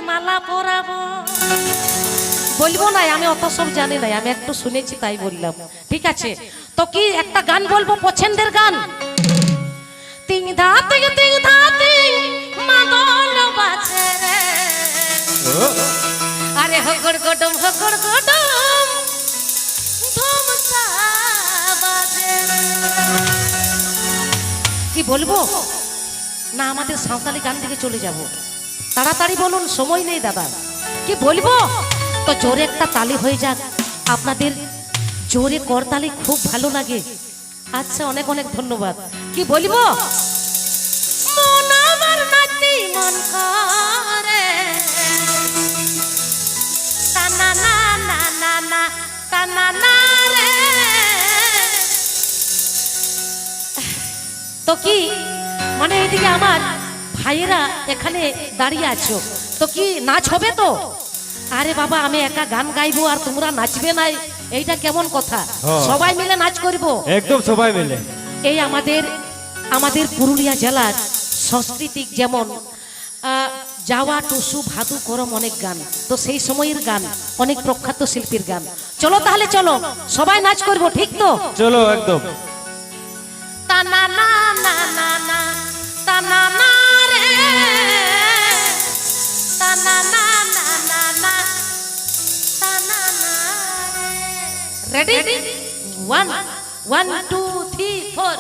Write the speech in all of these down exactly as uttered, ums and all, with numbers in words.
মালা পরাবো। বলবো না, আমি অত সব জানি না, আমি একটু শুনেছি তাই বললাম। ঠিক আছে, তো কি একটা গান বলবো, পছন্দের গান? তিং ধা তিং, তিং ধা তিং, মাদল বাজে রে। আরে হগড় গডম, হগড় গডম, ধমসা বাজে রে। কি বলবো? না, আমাদের সাঁওতালি গান দিকে চলে যাব। তাড়াতাড়ি বলুন, সময় নেই দাদা। কি বলবো? তো জোরে একটা তালি হয়ে যাক। আপনাদের জোরে করতালি খুব ভালো লাগে। আচ্ছা, অনেক অনেক ধন্যবাদ। কি বলবো? মন আমার নাতি মন করে। তা না না না না না, তা না না রে। তো কি, মানে, এইদিকে আমার ভাইয়েরা এখানে দাঁড়িয়ে আছো, তো কি নাচ হবে তো? আরে বাবা, আমি একা গান গাইবো আর তোমরা নাচবে না, এইটা কেমন কথা? হ্যাঁ। সবাই মিলে নাচ করব। একদম সবাই মিলে। এই আমাদের, আমাদের পুরুলিয়া জেলার সাংস্কৃতিক, যেমন আহ, যাওয়া, টুসু, ভাদু, করম, অনেক গান। তো সেই সময়ের গান, অনেক প্রখ্যাত শিল্পীর গান। চলো তাহলে, চলো, সবাই নাচ করব, ঠিক তো? চলো, একদম। তা না না না না না, তা না না রে, তা না না না না না, তা না না রে। Ready? One, one, two, three, four.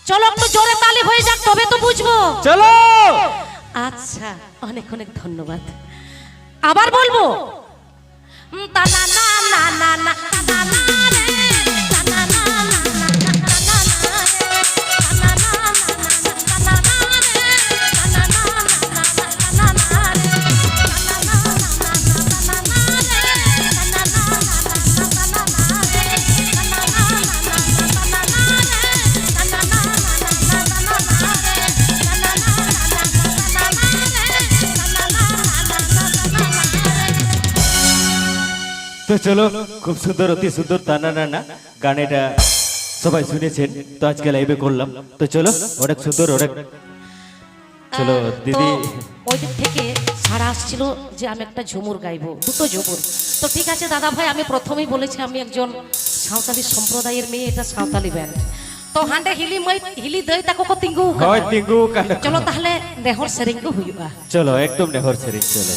চলো, একটু জোরে তালি হয়ে যাক, তবে তো বুঝবো। চলো। আচ্ছা, অনেক অনেক ধন্যবাদ। আবার বলবো। তো চলো, খুব সুন্দর, অতি সুন্দর তানা নানা গান এটা সবাই শুনেছেন। তো আজকে লাইভে করলাম। তো চলো, অনেক সুন্দর, অনেক চলো, আহ, তো দিদি। ওই দিক থেকে সাড়া আসছিল যে আমি একটা ঝুমুর গাইবো, দুটো ঝুমুর। তো ঠিক আছে দাদা ভাই, আমি প্রথমেই বলেছি আমি একজন সাঁওতালি সম্প্রদায়ের মেয়ে, এটা সাঁওতালি ব্যান্ড। ᱛᱚ ᱦᱟᱸᱰᱮ ᱦᱤᱞᱤ ᱢᱟᱹᱭ, ᱦᱤᱞᱤ ᱫᱟᱹᱭ ᱛᱟᱠᱚ ᱠᱚ ᱛᱤᱸᱜᱩ ᱟᱠᱟᱱᱟ᱾ ᱦᱳᱭ, ᱛᱤᱸᱜᱩ ᱟᱠᱟᱱᱟ ᱠᱚ᱾ ᱪᱚᱞᱚ ᱛᱟᱦᱞᱮ ᱱᱮᱦᱚᱨ ᱥᱮᱨᱮᱧ ᱠᱚ ᱦᱩᱭᱩᱜᱼᱟ᱾ ᱪᱚᱞᱚ, ᱮᱠᱫᱚᱢ ᱱᱮᱦᱚᱨ ᱥᱮᱨᱮᱧ, ᱪᱚᱞᱚ᱾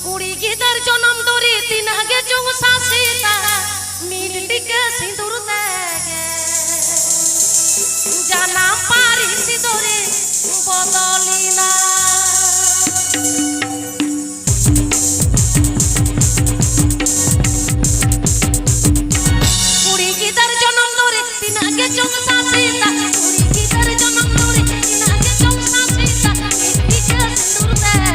ᱠᱩᱲᱤ ᱜᱤᱫᱟᱹᱨ ᱡᱚᱱᱚᱢ ᱫᱩᱨᱤ ᱛᱤᱱᱟᱹᱜ ᱜᱮ ᱪᱚᱝ ᱥᱟᱥᱮᱛᱟ, ᱢᱤᱫ ᱴᱤᱠᱟᱹ ᱥᱤᱸᱫᱩᱨ ᱛᱮᱜᱮ ᱡᱟᱱᱟᱢ ᱯᱟᱹᱨᱤᱥ ᱫᱚᱨᱮ ᱵᱚᱫᱚᱞᱤᱱᱟ᱾ ᱠᱩᱲᱤ ᱜᱤᱫᱟᱹᱨ ᱡᱚᱱᱚᱢ ᱫᱚᱨᱮ ᱛᱤᱱᱟᱹᱜ ᱜᱮ ᱪᱚᱝ ᱥᱟᱥᱮᱛᱟ, ᱠᱩᱲᱤ ᱜᱤᱫᱟᱹᱨ ᱡᱚᱱᱚᱢ ᱫᱚᱨᱮ ᱛᱤᱱᱟᱹᱜ ᱜᱮ ᱪᱚᱝ ᱥᱟᱥᱮᱛᱟ, ᱢᱤᱫ ᱴᱤᱠᱟᱹ ᱥᱤᱸᱫᱩᱨ ᱛᱮᱜᱮ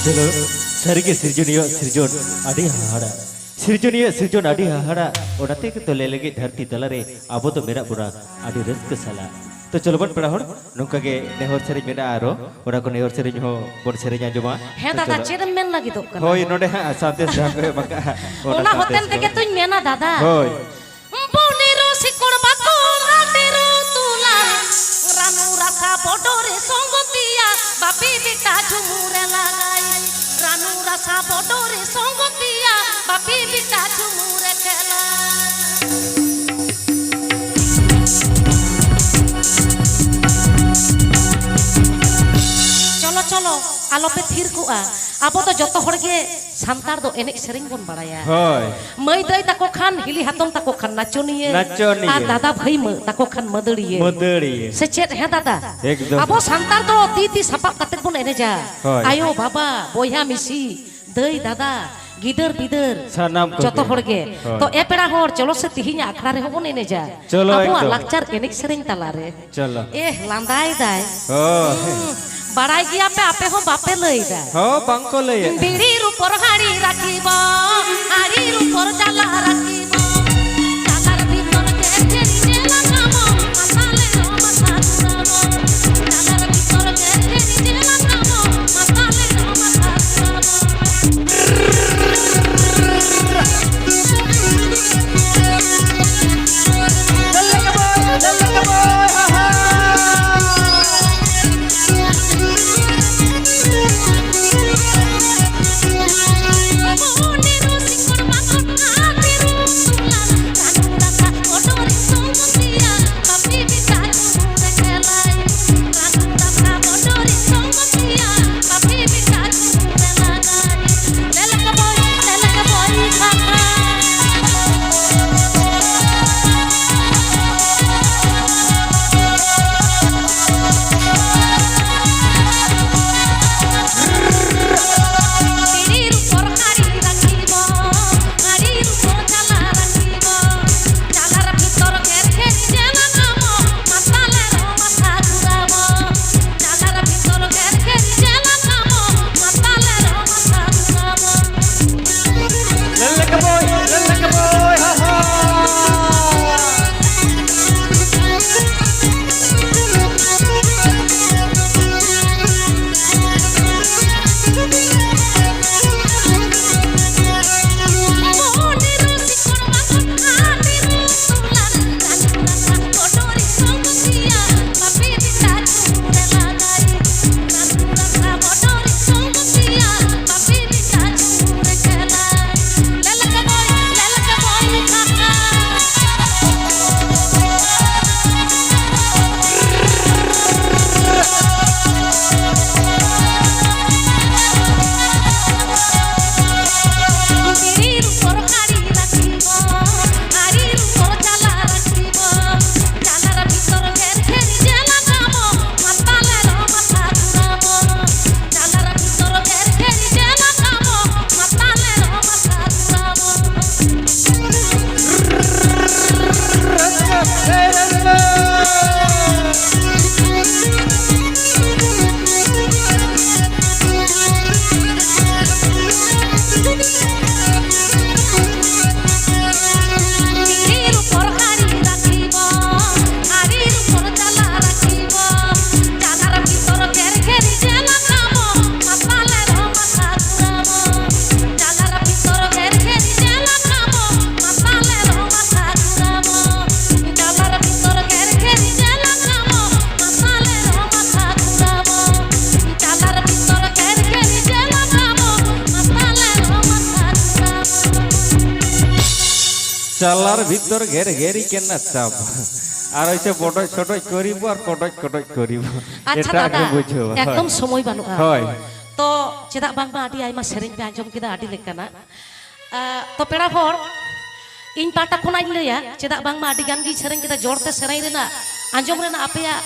ᱪᱚᱞᱚ, ᱥᱟᱹᱨᱤᱜᱮ ᱥᱤᱨᱡᱚᱱᱤᱭᱟᱹ ᱥᱤᱨᱡᱚᱱ ᱟᱹᱰᱤ ᱦᱟᱦᱟᱲᱟ᱾ ᱥᱤᱨᱡᱚᱱᱤᱭᱟᱹ ᱥᱤᱨᱡᱚᱱ ᱟᱹᱰᱤ ᱦᱟᱦᱟᱲᱟ᱾ ᱚᱱᱟᱛᱮ ᱜᱮᱛᱚ ᱞᱟᱹᱭ ᱞᱟᱹᱜᱤᱫ ᱫᱷᱟᱹᱨᱛᱤ ᱛᱟᱞᱟᱨᱮ ᱟᱵᱚ ᱫᱚ ᱢᱮᱱᱟᱜ ᱵᱚᱱᱟ ᱟᱹᱰᱤ ᱨᱟᱹᱥᱠᱟᱹ ᱥᱟᱞᱟᱜ᱾ ᱛᱚ ᱪᱚᱞᱚ ᱵᱚᱱ ᱯᱮᱲᱟ ᱦᱚᱲ, ᱱᱚᱝᱠᱟ ᱜᱮ ᱱᱮᱦᱚᱨ ᱥᱮᱨᱮᱧ ᱢᱮᱱᱟᱜᱼᱟ ᱟᱨᱚ, ᱚᱱᱟ ᱠᱚ ᱱᱮᱦᱚᱨ ᱥᱮᱨᱮᱧ ᱦᱚᱸ ᱵᱚᱱ ᱥᱮᱨᱮᱧ ᱟᱸᱡᱚᱢᱟ᱾ ᱦᱮᱸ ᱛᱚ ᱫᱟᱫᱟ, ᱪᱚᱞᱚ᱾ ᱪᱮᱫ ᱮᱢ ᱢᱮᱱ ᱞᱟᱹᱜᱤᱫᱚᱜ ᱠᱟᱱᱟ? ᱦᱳᱭ, ᱱᱚᱰᱮ ᱦᱟᱸᱜ ᱥᱟᱸᱫᱮᱥ ᱡᱟᱦᱟᱸ ᱠᱚ ᱮᱢ ᱟᱠᱟᱜᱼᱟ, ᱚᱱᱟ ᱚᱱᱟ ᱥᱟᱸᱫᱮᱥ ᱦᱚᱛᱮᱱ ᱛᱮᱜᱮ ᱠᱚ᱾ ᱛᱚᱧ ᱢᱮᱱᱟ ᱫᱟᱫᱟ᱾ ᱦᱳᱭ᱾ ᱵᱚᱱᱤᱨᱚ ᱥᱤᱠᱚᱲ ᱵᱟᱠᱚᱲ ᱦᱟᱴᱮᱨᱚ ᱛᱩᱞᱟ, ᱨᱟᱱᱩ ᱨᱟᱥᱟ ᱵᱚᱰᱚᱨᱮ ᱥᱚᱝᱜᱚᱛᱤᱭᱟ, ᱵᱟᱯᱤ ᱵᱮᱴᱟ ᱡᱷᱩᱢᱩᱨᱮ ᱞᱟᱜᱟᱭ, ᱨᱟᱱᱩ ᱨᱟᱥᱟ ᱵᱚᱰᱚᱨᱮ ᱥᱚᱝᱜᱚᱛᱤᱭᱟ, ᱵᱟᱯᱤ ᱵᱮᱴᱟ ᱡᱷᱩᱢᱩᱨᱮ ᱠᱷᱮᱞᱟ᱾ ᱪᱚᱞᱚ, ᱪᱚᱞᱚ, ᱟᱞᱚᱯᱮ ᱛᱷᱤᱨ ᱠᱚᱜᱼᱟ᱾ ᱟᱵᱚ ᱫᱚ ᱡᱚᱛᱚ ᱦᱚᱲ ᱜᱮ ᱥᱟᱱᱛᱟᱲ ᱫᱚ ᱮᱱᱮᱡ ᱥᱮᱨᱮᱧ ᱵᱚᱱ ᱵᱟᱲᱟᱭᱟ᱾ ᱦᱳᱭ᱾ ᱢᱟᱹᱭ ᱫᱟᱹᱭ ᱛᱟᱠᱚ ᱠᱷᱟᱱ, ᱦᱤᱞᱤ ᱦᱟᱛᱚᱢ ᱛᱟᱠᱚ ᱠᱷᱟᱱ ᱱᱟᱪᱚᱱᱤᱭᱟᱹ, ᱱᱟᱪᱚᱱᱤᱭᱟᱹ᱾ ᱟᱨ ᱫᱟᱫᱟ ᱵᱷᱟᱹᱭ ᱢᱟᱹ ᱛᱟᱠᱚ ᱠᱷᱟᱱ ᱢᱟᱹᱫᱟᱹᱲᱤᱭᱟᱹ᱾ ᱢᱟᱹᱫᱟᱹᱲᱤᱭᱟᱹ᱾ ᱥᱮ ᱪᱮᱫ? ᱦᱮᱸ ᱫᱟᱫᱟ? ᱮᱠᱫᱚᱢ᱾ ᱟᱵᱚ ᱥᱟᱱᱛᱟᱲ ᱫᱚ ᱛᱤ ᱛᱤ ᱥᱟᱯᱟᱵ ᱠᱟᱛᱮ ᱵᱚᱱ ᱮᱱᱮᱡᱟ᱾ ᱦᱳᱭ᱾ ᱟᱭᱳ, ᱵᱟᱵᱟ, ᱵᱚᱭᱦᱟ, ᱢᱤᱥᱤ, ᱫᱟᱹᱭ, ᱫᱟᱫᱟ, ᱜᱤᱫᱟᱹᱨ, ᱯᱤᱫᱟᱹᱨ, ᱥᱟᱱᱟᱢ ᱠᱚᱜᱮ᱾ ᱡᱚᱛᱚ ᱦᱚᱲ ᱜᱮ᱾ ᱦᱳᱭ᱾ ᱛᱚ ᱮ ᱯᱮᱲᱟ ᱦᱚᱲ, ᱪᱚᱞᱚ ᱥᱮ ᱛᱤᱦᱤᱧᱟᱜ ᱟᱠᱷᱲᱟ ᱨᱮᱦᱚᱸ ᱵᱚᱱ ᱮᱱᱮᱡᱟ᱾ ᱪᱚᱞᱚ, ᱟᱵᱚᱣᱟᱜ ᱮᱠᱫᱚᱢ᱾ ᱞᱟᱠᱪᱟᱨ ᱮᱱᱮᱡ ᱥᱮᱨᱮᱧ ᱛᱟᱞᱟᱨᱮ᱾ ᱪᱚᱞᱚ᱾ ᱮᱦ, ᱞᱟᱸᱫᱟᱭ ᱫᱟᱭ᱾ ᱦᱳᱭ᱾ ᱦᱩᱸ, ᱵᱟᱲᱟᱭ ᱜᱮᱭᱟ ᱯᱮ, ᱟᱯᱮ ᱦᱚᱸ ᱵᱟᱯᱮ ᱞᱟᱹᱭ ᱫᱟ᱾ ᱦᱚᱸ, ᱵᱟᱝ ᱠᱚ ᱞᱟᱹᱭᱟ᱾ ᱵᱤᱲᱤ ᱨᱩᱯᱚᱨ ᱦᱟᱲᱤ ᱨᱟᱠᱤᱵᱟ, ᱦᱟᱲᱤ ᱨᱩᱯᱚᱨ ᱡᱟᱞᱟ ᱨᱟᱠᱤᱵᱟ᱾ ᱡᱟᱞᱟᱨ ᱵᱷᱤᱛᱚᱨ ᱜᱮ ᱪᱮᱫ ᱪᱮᱫ ᱞᱟᱜᱟᱣᱟ, ᱢᱟᱛᱟᱞᱮ ᱨᱚ ᱢᱟᱛᱟ ᱪᱩᱨᱟᱣᱟ᱾ ᱡᱟᱞᱟᱨ ᱵᱷᱤᱛᱚᱨ ᱜᱮ ᱪᱮᱫ ᱪᱮᱫ ᱞᱟᱜᱟᱣᱟ, ᱢᱟᱛᱟᱞᱮ ᱨᱚ ᱢᱟᱛᱟ ᱪᱩᱨᱟᱣᱟ᱾ ᱪᱟᱞᱟᱨ ᱵᱷᱤᱛᱚᱨ ᱜᱮᱨ ᱜᱮᱨᱤ ᱠᱮᱱᱟ ᱪᱟᱯ᱾ ᱟᱨ ᱚᱭᱥᱮ ᱵᱚᱰᱚᱡ ᱥᱚᱰᱚᱡ ᱠᱚᱨᱤᱵᱚ ᱟᱨ ᱠᱚᱰᱚᱡ ᱠᱚᱰᱚᱡ ᱠᱚᱨᱤᱵᱚ᱾ ᱟᱪᱪᱷᱟ ᱮᱴᱟᱜ ᱫᱟᱫᱟ, ᱜᱮ ᱵᱩᱡᱷᱟᱹᱣᱟ᱾ ᱮᱠᱫᱚᱢ ᱦᱳᱭ᱾ ᱥᱚᱢᱚᱭ ᱵᱟᱹᱱᱩᱜᱼᱟ᱾ ᱦᱳᱭ᱾ ᱛᱚ ᱪᱮᱫᱟᱜ ᱵᱟᱝᱢᱟ ᱟᱹᱰᱤ ᱟᱭᱢᱟ ᱥᱮᱨᱮᱧ ᱯᱮ ᱟᱸᱡᱚᱢ ᱠᱮᱫᱟ, ᱟᱹᱰᱤ ᱞᱮᱠᱟᱱᱟᱜ᱾ ᱟ, ᱛᱚ ᱯᱮᱲᱟ ᱦᱚᱲ, ᱤᱧ ᱯᱟᱦᱴᱟ ᱠᱷᱚᱱᱟᱜ ᱤᱧ ᱞᱟᱹᱭᱟ, ᱪᱮᱫᱟᱜ ᱵᱟᱝᱢᱟ ᱟᱹᱰᱤ ᱜᱟᱱ ᱜᱤᱧ ᱥᱮᱨᱮᱧ ᱠᱮᱫᱟ, ᱡᱳᱨᱛᱮ ᱥᱮᱨᱮᱧ ᱨᱮᱱᱟᱜ, ᱟᱸᱡᱚᱢ ᱨᱮᱱᱟᱜ ᱟᱯᱮᱭᱟᱜ,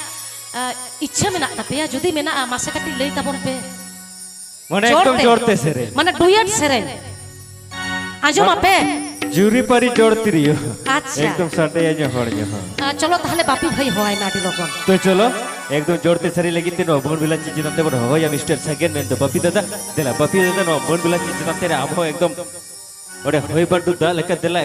ᱟ, ᱤᱪᱪᱷᱟᱹ ᱢᱮᱱᱟᱜ ᱛᱟᱯᱮᱭᱟ, ᱡᱩᱫᱤ ᱢᱮᱱᱟᱜᱼᱟ, ᱢᱟᱥᱮ ᱠᱟᱹᱴᱤᱡ ᱞᱟᱹᱭ ᱛᱟᱵᱚᱱ ᱯᱮ᱾ ᱢᱟᱱᱮ ᱮᱠᱫᱚᱢ ᱡᱳᱨᱛᱮ᱾ ᱡᱳᱨᱛᱮ ᱥᱮᱨᱮᱧ᱾ ᱢᱟᱱᱮ ᱰᱩᱭᱮᱴ ᱥᱮᱨᱮᱧ᱾ ᱟᱸᱡᱚᱢ ᱢᱟ-, ᱟᱯᱮ? ᱡᱩᱨᱤ ᱯᱟᱹᱨᱤ ᱡᱳᱨ ᱛᱤᱨᱭᱳ᱾ ᱟᱪᱪᱷᱟ᱾ ᱮᱠᱫᱚᱢ ᱥᱟᱰᱮᱭᱟ ᱧᱚᱦᱚᱲ ᱧᱚᱦᱚᱲ᱾ ᱟ, ᱪᱚᱞᱚ ᱛᱟᱦᱞᱮ ᱵᱟᱯᱤ ᱵᱷᱟᱹᱭ ᱦᱚᱦᱚᱭ ᱢᱮ ᱟᱹᱰᱤ ᱞᱚᱜᱚᱱ᱾ ᱛᱚ ᱪᱚᱞᱚ, ᱮᱠᱫᱚᱢ ᱡᱳᱨᱛᱮ ᱥᱮᱨᱮᱧ ᱞᱟᱹᱜᱤᱫ ᱛᱮ ᱱᱚᱣᱟ ᱵᱷᱩᱞ ᱵᱷᱤᱞᱟᱱ ᱪᱤᱪᱤ ᱛᱟᱢ ᱛᱮᱵᱚᱱ ᱦᱚᱦᱚᱭᱟ ᱢᱤᱥᱴᱟᱨ ᱥᱟᱜᱮᱱ ᱢᱮᱱᱛᱮ᱾ ᱵᱟᱯᱤ ᱫᱟᱫᱟ, ᱫᱮᱞᱟ ᱵᱟᱯᱤ ᱫᱟᱫᱟ, ᱱᱚᱣᱟ ᱵᱷᱩᱞ ᱵᱷᱤᱞᱟᱱ ᱪᱤᱪᱤ ᱛᱟᱢ ᱛᱮ ᱨᱮ ᱟᱢ ᱦᱚᱸ ᱮᱠᱫᱚᱢ ᱚᱸᱰᱮ ᱦᱚᱭ ᱵᱟᱹᱨᱰᱩ ᱫᱟᱜ ᱞᱮᱠᱟ ᱫᱮᱞᱟ᱾